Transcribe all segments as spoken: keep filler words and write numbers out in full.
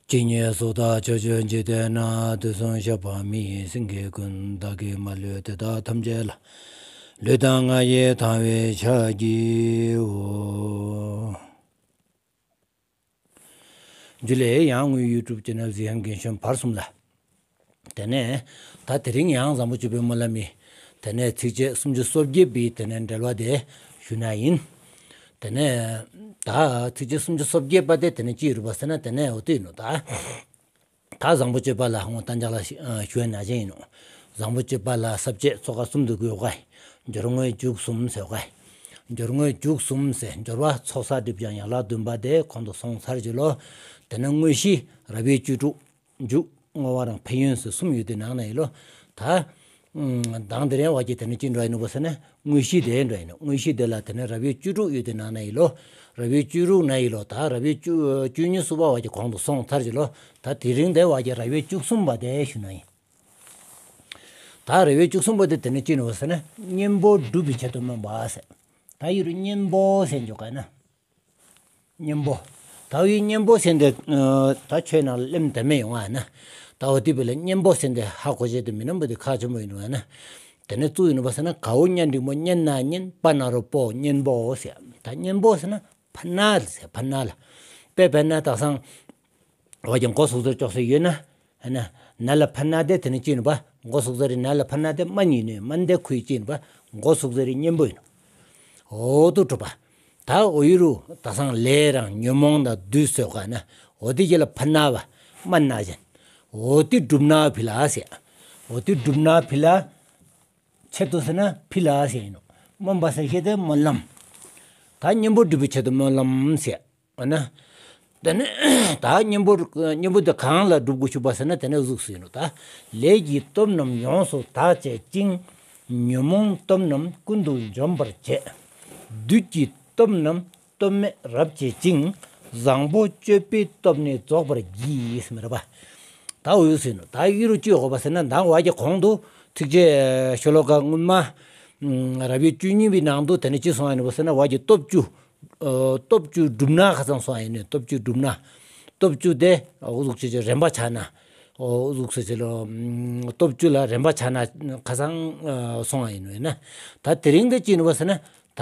ཇི་སྙེད་སུ་དག་ཕྱོགས་བཅུའི་འཇིག་རྟེན་ན། དུས་གསུམ་གཤེགས་པ་མི་ཡི་སེང་གེ་ཀུན། བདག་གིས་མ་ལུས་དེ་དག་ཐམས་ཅད་ལ། ལུས་དང་ངག་ཡིད་དང་བས་ཕྱག་བགྱིའོ། ཇུ་ལེ། ཡང་ངའི་YouTube channel གཟིགས་མཁན་རྒན་གཞོན་བར་གསུམ་ལ། དེ་ནས་ད་དེ་རིང་ཡང་བཟང་པོ་སྤྱོད་པའི་སྨོན་ལམ་ཡིན། དེ་ནས་ཚིགས་བཅད་སུམ་ཅུ་སོ་བརྒྱད་པའི་དེ་ནས་འགྲེལ་བ་དེ་ཞུ་ན་ཡིན། དེ་ནས་ད་ཚིགས་བཅད་སུམ་ཅུ་སོ་བརྒྱད་པ་དེ་དེ་ནས་ཅི་ཡོད་པ་ཟེར་ན། དེ་ནས་འོ་དེ་ཡིན་ནོ་ད། ད་བཟང་པོ་སྤྱོད་པ་ལ་ཧོང་བཏང་ཅག་ལ་ཞུ་ཡ་ན་ཅན་ཡིན་ནོ། བཟང་པོ་སྤྱོད་པ་ལ་ས་བཅད་ཚོ་ཀ་གསུམ་དུ་བགོས་ཀ། སྦྱོར་དངོས་མཇུག་གསུམ་ཟེར་ཀ། སྦྱོར་དངོས་མཇུག་གསུམ་ཟེར། སྦྱོར་བ་ཚོགས་བསགས་སྒྲིབ་སྦྱང་ཡན་ལག་བདུན་པ་དེ་གོང་དུ་སོང་ཚར་གྱི་ལོ། དེ་ནས་དངོས་གཞི་རབ་དབྱེ་བཅུ་དྲུག། མཇུག་བསྔོ་བ་རང་ཕན་ཡོན་ཟེར་གསུམ་ཡོད་དེ་ནང་ན་ཡིན་ལོ། ད་མདང་དེ་རིང་བ་གི་དེ་ནས་ཅི་འགྲོ་ཡིན་ནོ་བ་ཟེར་ན། དངོས་གཞི་དེ་འགྲོ་ཡིན་ནོ། དངོས་གཞི་དེ་ལ་དེ་ནས་རབ་དབྱེ་བཅུ་དྲུག་ཡོད་དེ་ནང་ན་ཡིན་ལོ། རབ་དབྱེ་བཅུ་དྲུག་ན་ཡིན་ལོ། ད་རབ་དབྱེ་བཅུ་བཅུ་གཉིས་གསུམ་པ་བ་གི་གོང་དུ་སོང་ཚར་གྱི་ལོ། ད་དེ་རིང་དེ་བ་གི་རབ་དབྱེ་བཅུ་གསུམ་པ་དེ་ཞུ་ན་ཡིན། ད་རབ་དབྱེ་བཅུ་གསུམ་པ་དེ་དེ་ནས་ཅི་ནོ་བ་ཟེར་ན། གཉེན་པོ་སྒྲུབ་པའི་ཆེད་དུ་སྨོན་པ་ཟེར། ད་ཡུ་རུ་གཉེན་པོ་ཟེར་འཇོག་ག་ན། གཉེན་པོ། ད་འོ་ཡི་གཉེན་པོ་ཟེར་འདི་ད་ཆོས་ནང་ལ་གླེམ་དེ་མེད་ཡོང་ཨ་ན། ད་འོ་དེ་བས་ལ་གཉེན་པོ་ཟེར་འདི་ཧ་གོ་བྱེད་དུ་མི་ནམ་པོ་དེ་ཁག་ཆེན་པོ་ཡིན་ནོ་ཨ་ན། དེ་ནས་བཙུགས་ཡིན་ནོ་བ་ཟེར་ན། ག་འོ་གཉེན་འགྲིག་མོ་གཉེན་ན་གཉེན་པ་ན་རོ་པོ་གཉེན་པོ་ཟེར། ད་གཉེན་པོ་ཟེར་ན་ཕ་ན་ལ་ཟེར། ཕ་ན་ལ། དཔེ་དཔེར་ན་དག་སང་བ་ཀྱང་མགོ་ཟུག་ཟེར་ཅོག་ཟེར་ཡོད་ན། ཨ་ན། ན་ལ་ཕ་ན་དེ་དེ་ནས་ཅི་ཡིན་པ། མགོ་ཟུག་ཟེར་རི་ན་ལ་ཕ་ན་དེ་མ་ཉིད་ནས་མ་འདས་ཁུའི་ཅི་ཡིན་པ། མགོ་ཟུག་ཟེར་རི་གཉེན་པོ་ཡིན་ནོ། འོ་དུ་གྲུབ་པ། ད་འོ་ཡུ་རུ་ད་སང་ལས་རང་ཉོན་མོངས་དང་བདུད་ཟེར་ག་ན། འོ་དེ་གྱི་ལ་ཕ་ན་བ་མ་ན་ཅན། འོ་དེ་སྒྲུབ་ན་ཕི་ལ་ཟེར། འོ་དེ་སྒྲུབ་ན་ཕི་ལ། ཆེད་དུ་ཟེར་ན་ཕི་ལ་ཟེར་ཡིན་ནོ། སྨོན་པ་ཟེར་ཤེས་དེ་སྨོན་ལམ། ད་གཉེན་པོ་སྒྲུབ་པའི་ཆེད་དུ་སྨོན་ལམ་ཟེར། ཨ་ན། དེ་ནས་ད་གཉེན་པོ་གཉེན་པོ་དེ་གང་ལ་སྒྲུབ་དགོས་ཞུ་བ་ཟེར་ན། དེ་ནས་གཟུགས་སུ་ཡིན་ནོ། ད་ལས་ཀྱི་སྟོབས་རྣམས་ཡོངས་སུ་དག་བྱེད་ཅིང་། ཉོན་མོངས་སྟོབས་རྣམས་ཀུན་ཏུ་འཇོམས་པར་བྱེད། བདུད་ཀྱི་སྟོབས་རྣམས་སྟོབས་མེད་རབ་བྱེད་ཅིང་། བཟང་པོ་སྤྱོད་པའི་སྟོབས་ནི་རྫོགས་པར་བགྱི་ཟེར་མི་ར་བ། ད་འོ་ཡུ་སུ་ཡིན་ནོ། ད་ཡུ་རུ་ཅི་ཡོད་གོ་བ་ཟེར་ན། ད་བ་གྱི་གོང་དུ་ཚིགས་བཅད་ཤོ་ལོ་ཀ་སྔོན་མ་རབ་དབྱེ་བཅུ་གཉིས་པའི་ནང་དུ་དེ་ནས་ཅི་སོང་ཡིན་ནོ་བ་ཟེར་ན། བ་གྱི་སྟོབས་བཅུ། སྟོབས་བཅུ་སྒྲུབ་ན་ཁ་སང་སོང་ཡིན་ནོ། སྟོབས་བཅུ་སྒྲུབ་ན། སྟོབས་བཅུ་དེ་འུ་ཟུག་ཅེ་ཅེ་རན་པ་ཆགས་ན། འུ་ཟུག་ཅེ་ཅེ་ལོ། སྟོབས་བཅུ་ལ་རན་པ་ཆགས་ན་ཁ་སང་སོང་ཡིན་ནོ། ཡིན་ན་ད་དེ་རིང་དེ་ཅི་ཡིན་ནོ་བ་ཟེར་ན། ད་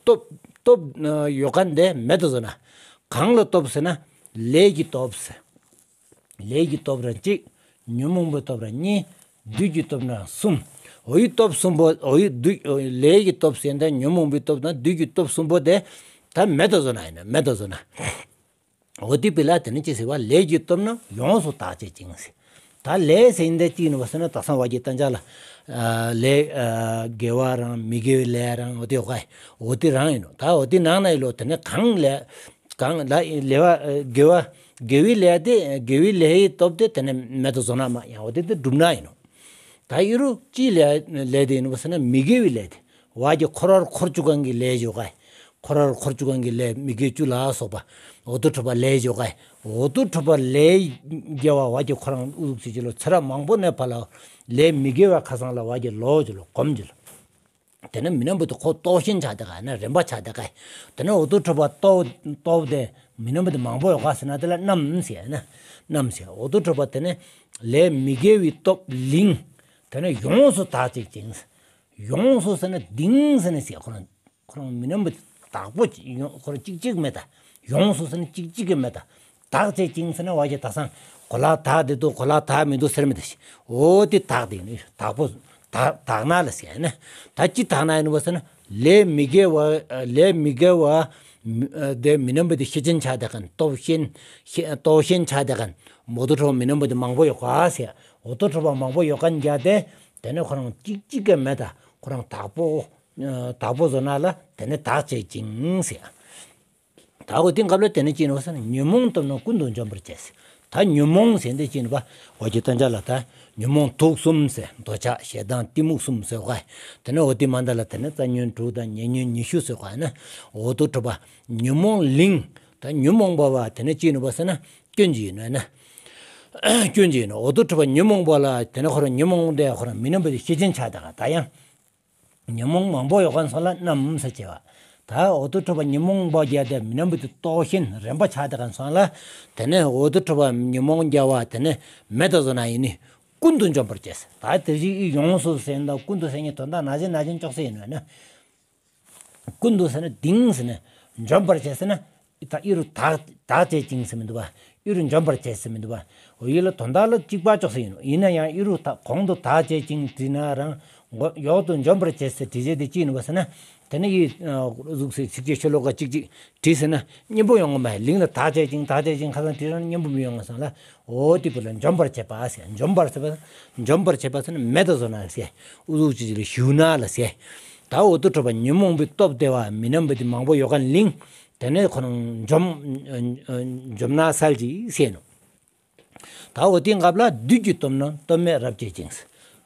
སྟོབས་སྟོབས་ཡོད་མཁན་དེ་མེད་དུ་བཟོ་ན། གང་ལ་སྟོབས་ཟེར་ན། ལས་ཀྱི་སྟོབས་ཟེར། ལས་ཀྱི་སྟོབས་ར་གཅིག། ཉོན་མོངས་པའི་སྟོབས་ར་གཉིས། བདུད་ཀྱི་སྟོབས་ར་གསུམ། འོ་ཡི་སྟོབས་གསུམ་པོ། འོ་ཡི་བདུད་ལས་ཀྱི་སྟོབས་ཟེར་འདི་ཉོན་མོངས་པའི་སྟོབས་དང་བདུད་ཀྱི་སྟོབས་གསུམ་པོ་དེ་ད་མེད་དུ་བཟོ་ན་ཡིན་ན། མེད་དུ་བཟོ་ན། འོ་དེ་བས་ལ་དེ་ནི་ཅི་ཟེར་བ། ལས་ཀྱི་སྟོབས་རྣམས་ཡོངས་སུ་དག་བྱེད་ཅིང་ཟེར། ད་ལས་ཟེར་འདི་ཅི་ཡིན་ནོ་བ་ཟེར་ན། ད་སང་བ་གྱི་བསྟན་བྱ་ལ་ལས་དགེ་བ་རང་མི་དགེ་བའི་ལས་རང་འོ་དེ་ཡོད་ག། འོ་དེ་རང་ཡིན་ནོ། ད་འོ་དེ་ནང་ན་ཡིན་ལོ། དེ་ནི་གང་ལས་གང་ལ་ལས་བ་དགེ་བ་དགེ་བའི་ལས་དེ་དགེ་བའི་ལས་ཡི་སྟོབས་དེ་དེ་ནི་མེད་དུ་བཟོ་ན་མ་ཡང་འོ་དེ་དེ་སྒྲུབ་ན་ཡིན་ནོ། ད་ཡུ་རུ་ཅི་ལས་ལས་དེ་ཡིན་ནོ་བ་ཟེར་ན། མི་དགེ་བའི་ལས་དེ། བ་གྱི་འཁོར་བར་འཁོར་བཅུག་མཁན་གྱི་ལས་ཡོད་ག། འཁོར་བར་འཁོར་བཅུག་མཁན་གྱི་ལས་མི་དགེ་བཅུ་ལ་སོགས་པ། འོ་དུ་འཁྲུལ་པ་ལས་ཡོད་ག། འོ་དུ་འཁྲུལ་པ་ལས་དགེ་བ་བ་གྱི་འཁོར་རང་ཨུ་ཟུག་ཅེ་ཅེ་ལོ། ཚེ་རབས་མང་པོ་ནས་ཕར་ལ་ལས་མི་དགེ་བ་ཁ་སང་ལ་བ་གྱི་ལོ་ཅེ་ལོ་གོམས་ཅེ་ལོ། དེ་ནས་མི་ནམ་བུ་དུ་ཁོ་སྟོབས་ཞན་ཆགས་དེ་ག་ན། རན་པ་ཆགས་དེ་ག། དེ་ནས་འོ་དུ་འཁྲུལ་པ་སྟོབས་སྟོབས་དེ་མི་ནམ་བུ་དུ་མང་པོ་ཡོད་ག་ཟེར་ན། དེ་ལ་རྣམ་ཟེར་ན། རྣམ་ཟེར། འོ་དུ་འཁྲུལ་པ་དེ་ནས་ལས་མི་དགེ་བའི་སྟོབས་ལིང་། དེ་ནས་ཡོངས་སུ་དག་བྱེད་ཅིང་། ཡོངས་སུ་ཟེར་ན་ལྡིང་ཟེར་ན་ཟེར། ཁོ་རང་ཁོ་རང་མི་ནམ་བུ་དག་པོ་ཅིག་ཡོང་། ཁོ་རང་གཅིག་གཅིག་མེད་ད། ཡོངས་སུ་ཟེར་ན་གཅིག་གཅིག་གི་མེད་ད། དག་བྱེད་ཅིང་ཟེར་ན་བ་གྱི་ད་སང་གོ་ལ་དག་དེ་འདུག་གོ་ལ་དག་མི་འདུག་ཟེར་མི་ད་ཤི། འོ་དེ་དག་དེ་ནི་དག་པོ་དག་དག་ན་ལ་ཟེར་ན། ད་ཅི་དག་ན་ཡིན་ནོ་བ་ཟེར་ན། ལས་མི་དགེ་བ་ལས་མི་དགེ་བ་མི་དེ་མི་ནམ་བུ་དེ་ཤེད་ཅན་ཆགས་དེ་ག་ན། སྟོབས་ཞན་ཤེད་སྟོབས་ཞན་ཆགས་དེ་ག་ན། འོ་དུ་འཁྲུལ་པ་མི་ནམ་བུ་དེ་མང་པོ་ཡོད་ག་ཟེར། འོ་དུ་འཁྲུལ་པ་མང་པོ་ཡོད་མཁན་གྱི་དེ་དེ་ནས་ཁོ་རང་གཅིག་གཅིག་གི་མེད་ད། ཁོ་རང་དག་པོ་དག་པོ་བཟོ་ན་ལ་དེ་ནས་དག་བྱེད་ཅིང་ཟེར། ད་འོ་དེ་སྐབས་ལ་དེ་ནས་ཅི་ཡིན་ནོ་ཟེར་ན། ཉོན་མོངས་སྟོབས་རྣམས་ཀུན་ཏུ་འཇོམས་པར་བྱེད་ཟེར། ད་ཉོན་མོངས་ཟེར་འདི་ཅི་ཡིན་ནོ་བ། འོ་གྱི་བསྟན་བྱ་ལ་ད་ཉོན་མོངས་དུག་གསུམ་ཟེར། འདོད་ཆགས་ཞེ་སྡང་གཏི་མུག་གསུམ་ཟེར་ག། དེ་ནས་འོ་དེ་མ་འདའ་ལ་དེ་ནས་རྩ་ཉོན་དྲུག་དང་ཉེ་ཉོན་ཉི་ཤུ་ཟེར་ག་ན། འོ་དུ་འཁྲུལ་པ་ཉོན་མོངས་ལིང་། ད་ཉོན་མོངས་པ་བ་དེ་ནས་ཅི་ཡིན་ནོ་བ་ཟེར་ན། སྐྱོན་ཅི་ཡིན་ནོ་ན། སྐྱོན་ཅི་ཡིན་ནོ། འོ་དུ་འཁྲུལ་པ་ཉོན་མོངས་པ་ལ་དེ་ནས་ཁོ་རང་ཉོན་མོངས་དེ་ཁོ་རང་མི་ནམ་བུ་དེ་ཤེད་ཅན་ཆགས་དེ་ག། ད་ཡང་ཉོན་མོངས་མང་པོ་ཡོད་མཁན་སོགས་ལ་རྣམ་ཟེར་བྱས་པ། ད་འོ་དོ་ཁྲོ་བ་ཉོན་མོངས་པ་རྒྱལ་ཏེ་མི་རྣམས་པོ་དེ་རྟོགས་ཤིང་རན་པ་ཆགས་ཏེ་ག་སོང་ལ། དེ་ནས་འོ་དོ་ཁྲོ་བ་ཉོན་མོངས་རྒྱལ་བ་དེ་ནས་མེད་དུ་བཟོ་ན་ཡིན་ནི་ཀུན་ཏུ་འཇོམས་པར་བྱེད། ད་དེ་བཞིན་ཡོངས་སུ་ཟེར་ན་ཀུན་ཏུ་ཟེར་ནི་དོན་དག་ན་ཅན་ན་ཅན་ཅོག་ཙེ་ཡིན་ནོ་ན། ཀུན་ཏུ་ཟེར་ན་དེང་ཟེར་ན་འཇོམས་པར་བྱེད་ཟེར་ན། ད་ཨི་རུ་དག་དག་བྱེད་ཅིང་ཟེར་མི་འདུག་པ། ཨི་རུ་འཇོམས་པར་བྱེད་ཟེར་མི་འདུག་པ། འོ་ཡིད་ལ་དོན་དག་ལ་གཅིག་པ་ཅོག་ཙེ་ཡིན་ནོ། ཡིན་ན་ཡང་ཨི་རུ་ད་གོང་དུ་དག་བྱེད་ཅིང་བྲིས་ན་རང་མགོ་ཡོག་ཏུ་འཇོམས་པར་བྱེད་ཟེར་བྲིས་བྱེད་དེ་ཅི་ཡིན་པ་ཟེར་ན། དེ་ནི་ཡིད་གཟུགས་སུ་ཚིགས་བཅད་ཤོ་ལོ་ཀ་གཅིག་གཅིག་བྲིས་ཟེར་ན་སྙན་པོ་ཡོང་གི་མ་རེད། ལིང་ལ་དག་བྱེད་ཅིང་དག་བྱེད་ཅིང་ཁ་སང་བྲིས་རང་སྙན་པོ་མི་ཡོང་གི་སོང་ལ། འོ་དེ་བོ་ལ་འཇོམས་པར་བྱེད་པ་ཟེར། འཇོམས་པར་བྱེད་པ། འཇོམས་པར་བྱེད་པ་ཟེར་ན་མེད་དུ་བཟོ་ན་ཟེར། ཨུ་ཚུགས་ཅིག་ལ་ཞུ་ན་ལ་ཟེར། ད་འོ་དོ་ཁྲོ་བ་ཉོན་མོངས་པའི་སྟོབས་ལྡན་པ་མི་རྣམས་པ་དེ་མང་པོ་ཡོད་མཁན་ལིང་། དེ་ནས་ཁོ་རང་འཇོམས་འཇོམས་ན་སལ་གྱིས་ཟེར་ནོ། ད་འོ་དེ་སྐབས་ལ་བདུད་ཀྱི་སྟོབས་རྣམས་སྟོབས་མེད་རབ་བྱེད་ཅིང་།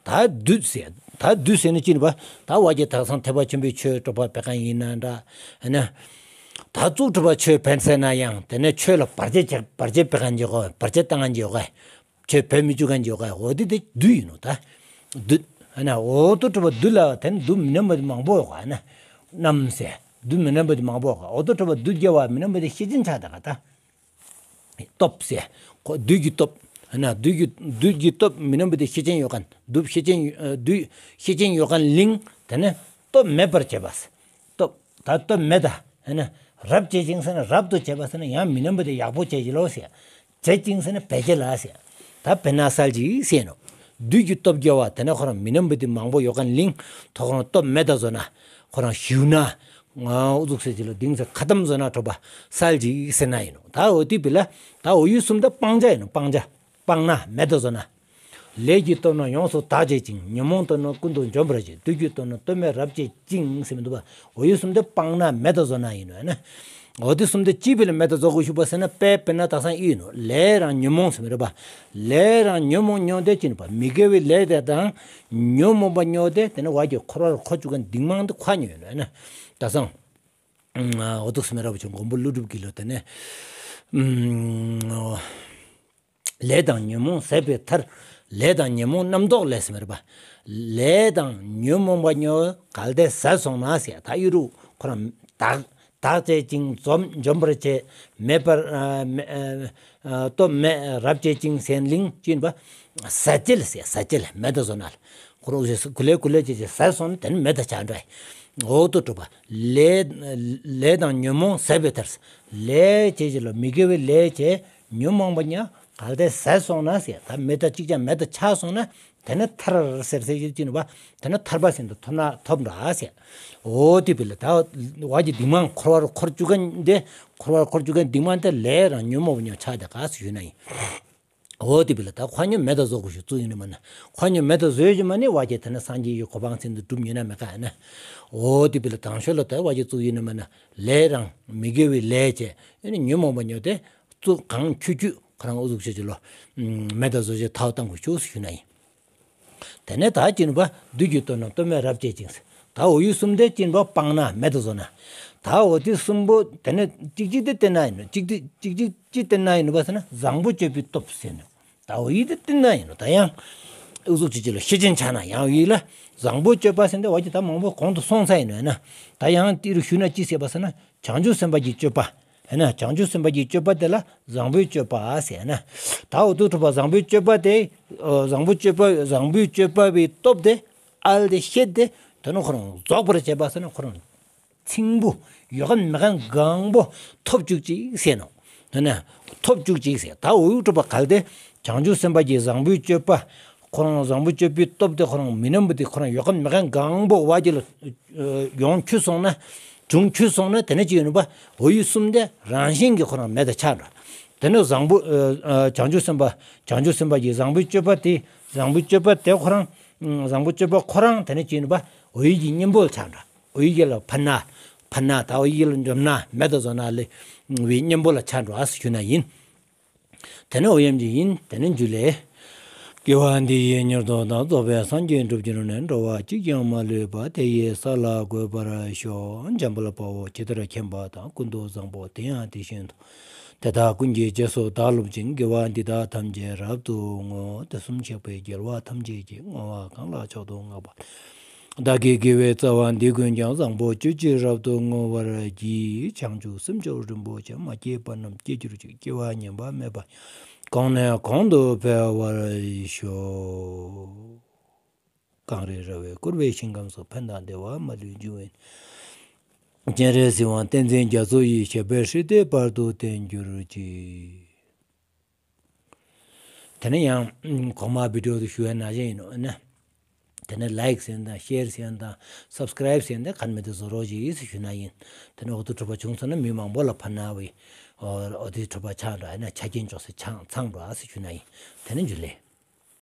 ད་བདུད་ཟེར། ད་བདུད་ཟེར་ནི་ཅི་ནི་པ། ད་བ་ཀྱི་དག་སང་ཐེག་པ་ཆེན་པོའི་ཆོས་དྲོ་པ་བེ་ཀ་ཡིན་ན་འདྲ། ཨ་ནི། ད་གཙུག་དྲོ་པ་ཆོས་བེན་ཟེར་ན་ཡང་དེ་ནས་ཆོས་ལ་བར་ཆད་བར་ཆད་བེ་ཀ་འཇོག་ག་བར་ཆད་བཏང་ཡོད་ག་ཆོས་བོད་མི་བཅུ་ག་འཇོག་ག་འོ་དེ་དེ་བདུད་ཡིན་ནོ་ད། བདུད། ཨ་ན་འོ་དོ་ཁྲོ་བ་བདུད་ལ་དེ་ནི་བདུད་མི་རྣམས་པ་དེ་མང་པོ་ཡོད་ག་ན། རྣམས་ཟེར། བདུད་མི་རྣམས་པ་དེ་མང་པོ་ཡོད་ག་འོ་དོ་ཁྲོ་བ་བདུད་རྒྱལ་བ་མི་རྣམས་པ་དེ་ཤེས་ཅན་ཆགས་ད་ག་ད། སྟོབས་ཟེར། ཁོ་བདུད་ཀྱི་སྟོབས། ཨ་ན་བདུད་ཀྱི་བདུད་ཀྱི་སྟོབས་མི་རྣམས་པ་དེ་ཤེས་ཅན་ཡོད་ག་བདུད་ཤེས་ཅན་བདུད་ཤེས་ཅན་ཡོད་ག་ལིང་དེ་ནི་སྟོབས་མེད་པར་བྱེད་པ། སྟོབས། ད་སྟོབས་མེད་ད། ཨ་ན། རབ་བྱེད་ཅིང་ཟེར་ན་རབ་ཏུ་བྱེད་པ་ཟེར་ན་ཡང་མི་རྣམས་པ་དེ་ཡག་པོ་བྱེད་ཀྱི་ལོ་ཟེར། བྱེད་ཅིང་ཟེར་ན་བེད་ཀྱི་ལ་ཟེར། ད་བེ་ན་སལ་གྱིས་ཟེར་ནོ། བདུད་ཀྱི་སྟོབས་རྒྱལ་བ་དེ་ནས་ཁོ་རང་མི་རྣམས་པ་དེ་མང་པོ་ཡོད་ག་ལིང་། ཐོག་ཁོ་རང་སྟོབས་མེད་ད་བཟོ་ན། ཁོ་རང་ཞུ་ན། ང་ཨུ་ཚུགས་ཟེར་གྱི་ལོ་དིང་ཟེར་ཁ་གཏམ་བཟོ་ན་ཁྲོ་བ་སལ་གྱིས་ཟེར་ན་ཡིན་ནོ། ད་འོ་དེ་བི་ལ། ད་འོ་ཡུལ་གསུམ་ད་སྤང་བྱ་ཡིན་ནོ། སྤང་བྱ། སྤངས་ན་མེད་དུ་བཟོ་ན། ལས་ཀྱི་སྟོབས་རྣམས་ཡོངས་སུ་དག་བྱེད་ཅིང་། ཉོན་མོངས་སྟོབས་རྣམས་ཀུན་ཏུ་འཇོམས་པར་བྱེད། བདུད་ཀྱི་སྟོབས་རྣམས་སྟོབས་མེད་རབ་བྱེད་ཅིང་ཟེར་མི་འདུག་པ། འོ་ཡུལ་གསུམ་དེ་སྤངས་ན་མེད་དུ་བཟོ་ན་ཡིན་ནོ་ན། འོ་དེ་གསུམ་དེ་ཅི་བི་ལ་མེད་དུ་བཟོ་དགོས་ཞུ་བ་ཟེར་ན་དཔེ་དཔེར་ན་དག་སང་ཨི་ཡིན་ནོ། ལས་རང་ཉོན་མོངས་ཟེར་མི་རེད་པ། ལས་རང་ཉོན་མོངས་ཉོན་དེ་ཅི་ནི་པ་མི་དགེ་བའི་ལས་དེ་དང་ཉོན་མོངས་པ་ཉོན་དེ་དེ་ནི་བ་གྱི་འཁོར་བར་འཁོར་བཅུག་ག་འདིང་མང་དུ་ཁ་ཉོན་ཡོད་ནོ་ན། དག་སང་། འོ་དུ་སེམས་རབ་ཅིང་མགོན་པོ་ཀླུ་སྒྲུབ་ཀྱི་ལོ་དེ་ནས། ལས་དང་ཉོན་མོངས་ཟད་པའི་མཐར། ལས་དང་ཉོན་མོངས་རྣམ་རྟོག་ལས་ཟེར་མི་རེད་པ། ལས་དང་ཉོན་མོངས་པ་ཉོན་གལ་ཏེ་ཟད་སོང་ན་ཟེར་ད་ཨི་རུ་ཁོ་རང་དག་དག་བྱེད་ཅིང་འཇོམས་འཇོམས་པར་བྱེད་མེད་པར་སྟོབས་མེད་རབ་བྱེད་ཅིང་ཟེར་ལིང་ཅི་ཡིན་པ། ཟད་བྱེད་ཟེར་ཟད་བྱེད་མེད་དུ་བཟོ་ན། ཁོ་རང་ཟེར་ཀུ་ལེ་ཀུ་ལེ་བྱེད་ཅིང་ཟད་སོང་ན་དེ་ནི་མེད་དུ་ཆགས་འགྲོ། འོ་དོ་གྲུབ་པ། ལས་ལས་དང་ཉོན་མོངས་ཟད་པའི་མཐར། ལས་བྱེད་ཅིག་ལ་མི་དགེ་བའི་ལས་བྱེད་ཉོན་མོངས་པ་ཉ་གལ་ཏེ་ཟད་སོང་ན་ཟེར་ད་མེད་ད་ཅིག་ཀྱང་མེད་དུ་ཆགས་སོང་ན། དེ་ནི་ཐར་ཟེར་ཟེར་གྱི་ཅི་ནི་བ། དེ་ནི་ཐར་པ་ཟེར་དུ་ཐོབ་ན་ཐོབ་འདྲ་ཟེར། འོ་དེ་བི་ལ་ད་བ་གྱི་འདིང་མང་འཁོར་བར་འཁོར་བཅུག་ག་འདི་འཁོར་བར་འཁོར་བཅུག་ག་འདིང་མང་དེ་ལས་རང་ཉོན་མོངས་པ་ཉོ་ཆགས་དེ་ག་སུ་ཞུ་ན་ཡིན། འོ་དེ་བི་ལ་ད་ཁ་ཉོན་མེད་དུ་བཟོ་དགོས་ཞུ་བཙུགས་ཡིན་ནི་མ་ན། ཁ་ཉོན་མེད་དུ་བཟོས་ཀྱི་མ་ནི་བ་གྱི་དེ་ནི་སངས་རྒྱས་ཡི་གོ་འཕང་ཚིན་དུ་སྒྲུབ་ཉོན་ན་མེད་ག་ཡིན་ན། འོ་དེ་བི་ལ་དང་ཤོས་ལ་ད་བ་གྱི་བཙུགས་ཡིན་ནི་མ་ན། ལས་རང་མི་དགེ་བའི་ལས་བྱས་ཨེ་ནི་ཉོན་མོངས་པ་ཉོ་དེ། བཙུགས་གང་ཁྱུ་ཁྱུ་ཁོ་རང་ཨུ་ཚུགས་བྱེད་ཀྱི་ལོ། མེད་དུ་བཟོ་བྱེད་ཐའོ་བཏང་དགོས་ཞུ་སུ་ཞུ་ན་ཡིན། དེ་ནས་ད་ཅི་ནི་བ་བདུད་ཀྱི་སྟོབས་རྣམས་སྟོབས་མེད་རབ་བྱེད་ཅིང་ཟེར། ད་འོ་ཡུལ་གསུམ་དེ་ཅི་ནི་བ་སྤངས་ན་མེད་དུ་བཟོ་ན། ད་འོ་དེ་གསུམ་པོ་དེ་ནས་གཅིག་གཅིག་དེ་བསྟན་ན་ཡིན་ནོ། གཅིག་དེ་གཅིག་གཅིག་གཅིག་བསྟན་ན་ཡིན་ནོ་བ་ཟེར་ན་བཟང་པོ་སྤྱོད་པའི་སྟོབས་ཟེར་ནོ། ད་འོ་ཡིད་དེ་བསྟན་ན་ཡིན་ནོ། ད་ཡང་ཨུ་ཚུགས་བྱེད་ཀྱི་ལོ་ཤེས་ཅན་ཆ་ན་ཡང་ཡིད་ལ་བཟང་པོ་སྤྱོད་པ་ཟེར་འདི་བ་ཀྱི་ད་མང་པོ་གོང་དུ་སོང་ས་ཡིན་ནོ་ཡིན་ན། ད་ཡང་དེ་རུ་ཞུ་ན་ཅི་ཟེར་བ་ཟེར་ན། བྱང་ཆུབ་སེམས་དཔའ་གྱི་སྤྱོད་པ། ཨེ་ན་བྱང་ཆུབ་སེམས་དཔའ་གྱི་སྤྱོད་པ་དེ་ལ་བཟང་པོའི་སྤྱོད་པ་ཟེར་ན། ད་འོ་དུ་ཐུབ་པ་བཟང་པོའི་སྤྱོད་པ་དེ། བཟང་པོའི་སྤྱོད་པ་བཟང་པོའི་སྤྱོད་པ་བའི་སྟོབས་དེ་ཨལ་དེ་ཤེད་དེ་དེ་ནི་ཁོ་རང་རྫོགས་པར་བྱེད་པ་ཟེར་ན་ཁོ་རང་ཚིང་པོ་ཡོད་མཁན་མེད་མཁན་གང་པོ་ཐོབ་བཅུག་ཅིག་ཟེར་ནོ། ཨེ་ན་ཐོབ་བཅུག་ཅིག་ཟེར། ད་འོ་ཡུ་ཐུབ་པ་གལ་ཏེ་བྱང་ཆུབ་སེམས་དཔའ་གྱི་བཟང་པོའི་སྤྱོད་པ་ཁོ་རང་བཟང་པོའི་སྤྱོད་པའི་སྟོབས་དེ་ཁོ་རང་མི་རྣམས་པོ་དེ་ཁོ་རང་ཡོད་མཁན་མེད་མཁན་གང་པོ་བ་ཀྱི་ལ་ཡོང་ཁྱུ་སོང་ན། བྱུང་ཁྱུ་སོང་ན་དེ་ནས་ཅི་ཡོད་ནུས་པ་འོ་ཡུལ་གསུམ་དེ་རང་བཞིན་གྱིས་ཁོ་རང་མེད་དུ་ཆགས་འགྲོ། དེ་ནས་བཟང་པོ་བྱང་ཆུབ་སེམས་དཔའ་བྱང་ཆུབ་སེམས་དཔའ་གྱི་བཟང་པོའི་སྤྱོད་པ་དེ་བཟང་པོའི་སྤྱོད་པ་དེ་ཁོ་རང་བཟང་པོའི་སྤྱོད་པ་ཁོ་རང་དེ་ནས་ཅི་ཡོད་ནུས་པ་འོ་ཡུལ་གྱི་གཉེན་པོ་ལ་ཆགས་འགྲོ། འོ་ཡུལ་གྱི་ལ་ཕན་ན་ཕན་ན་ད་འོ་ཡུལ་གྱི་ལ་འཇོམས་ན་མེད་དུ་བཟོ་ན་ལས་བའི་གཉེན་པོ་ལ་ཆགས་འགྲོ་ཨ་ཞུ་ན་ཡིན། དེ་ནས་འོ་ཡམ་གྱི་ཡིན། དེ་ནས་འཇུ་ལེ། དགེ་བ་འདི་ཡིས་མྱུར་དུ་བདག་རྫོགས་པའི་སངས་རྒྱས་འགྲུབ་ཕྱིར་ནི། འགྲོ་བ་གཅིག་ཀྱང་མ་ལུས་པ། དེ་ཡི་ས་ལ་འགོད་པར་ཤོག། འཇམ་དཔལ་དཔའ་བོས་ཇི་ལྟར་མཁྱེན་པ་དང་། ཀུན་ཏུ་བཟང་པོ་དེ་ཡང་དེ་བཞིན་དུ། དེ་དག་ཀུན་གྱི་རྗེས་སུ་བདག་སློབ་ཅིང་། དགེ་བ་འདི་དག་ཐམས་ཅད་རབ་ཏུ་བསྔོ། དུས་གསུམ་གཤེགས་པའི་རྒྱལ་བ་ཐམས་ཅད་ཀྱིས། བསྔོ་བ་གང་ལ་མཆོག་ཏུ་བསྔགས་པ། བདག་གི་དགེ་བའི་རྩ་བ་འདི་ཀུན་ཀྱང་བཟང་པོ་སྤྱོད་ཕྱིར་རབ་ཏུ་བསྔོ་བར་བགྱི། བྱང་ཆུབ་སེམས་མཆོག་རིན་པོ་ཆེ། མ་སྐྱེས་པ་རྣམས་སྐྱེ་གྱུར་ཅིག་སྐྱེ་བ་ཉམས་པ་མེད་པ་གོང་ནས་གོང་དུ་འཕེལ་བར་ཤོག་གངས་རི་ར་བས་བསྐོར་བའི་ཞིང་ཁམས་སུ། ཕན་དང་བདེ་བ་མ་ལུས་འབྱུང་བའི་སྤྱན་རས་གཟིགས་དབང་བསྟན་འཛིན་རྒྱ་མཚོ་ཡི། ཞབས་པད་སྲིད་མཐའི་བར་དུ་བརྟན་གྱུར་ཅིག་དེ་ནས་ཡང་གོང་མ་བི་ཌི་ཡོ་དུ་ཞུ་བའི་ནང་བཞིན་ཡིན་ནོ་ན། དེ་ནས་ལའིཀ་ཟེར་དང་ཤེར་ཟེར་དང་སབ་སི་ཀ་རའིབ་ཟེར་དང་ག་ནས་མེད་དུ་བཟོ་རོགས་ཞེས་ཞུ་ན་ཡིན། དེ་ནས་འོ་དུ་གྲུབ་པ་བྱུང་སོང་ན་མི་མང་པོ་ལ་ཕན་ན་བའི་འོ་དུ་གྲུབ་པ་ཆགས་འགྲོ་ཨ་ན་ཆ་རྐྱེན་ཅོག་སེ་ཆང་ཚང་འགྲོ་ཨ་སི་ཞུ་ན་ཡིན། དེ་ནས་འཇུ་ལེ།